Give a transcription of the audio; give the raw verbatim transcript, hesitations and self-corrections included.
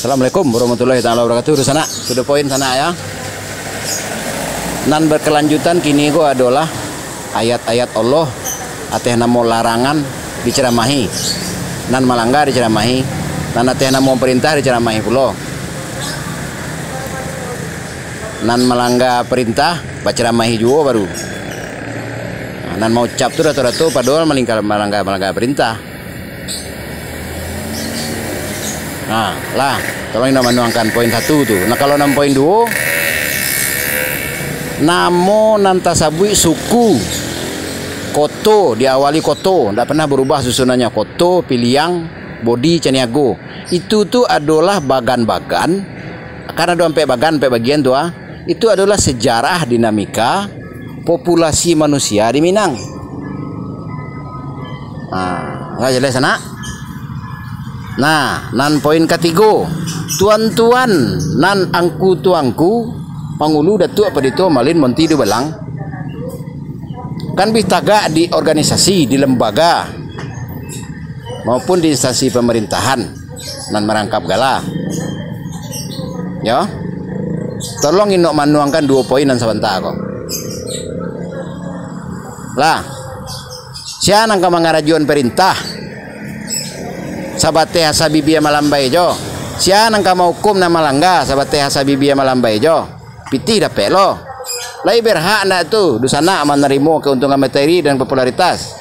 Assalamualaikum warahmatullahi taala wabarakatuh. Dunsanak, to the point sanak ya. Nan berkelanjutan kini ko adolah ayat-ayat Allah ateh namo larangan diceramahi. Nan malangga diceramahi, nan ateh namo perintah diceramahi pulo. Nan malangga perintah baceramahi juo baru. Nah, nan maucap tu dato-dato padohal malingka-, malangga, malangga perintah. Nah, lah, tolong indak manuangkan poin satu tu. Nah, kalau nan poin duo, namo nan tasabuik suku, koto, diawali koto, ndak pernah berubah susunannyo. Koto, Piliang, Bodi, Caniago. Itu tu adolah bagan-bagan, kan ado ampek bagan, ampek bagian tu, ah. Itu adolah sejarah dinamika populasi manusia di Minang. Nah, lah jaleh sanak? Nah, nan poin katigo, tuan-tuan nan angku tuangku, pangulu Datuak Padito Malin Monti Dubalang, kan bi tagak di organisasi, di lembaga, maupun di instansi pemerintahan nan marangkap gala. Yo. Tolong inok manuangkan duo poin nan sabanta ko. Lah. Sia nan ka mangarajoan parintah? Sabateh asa bibia malambai jo. Sia nan ka mahukum nan malangga? Sabateh asa bibia malambai jo. Pitih dapek lo. Lai berhak ndak tu dunsanak manarimo keuntungan materi dan popularitas?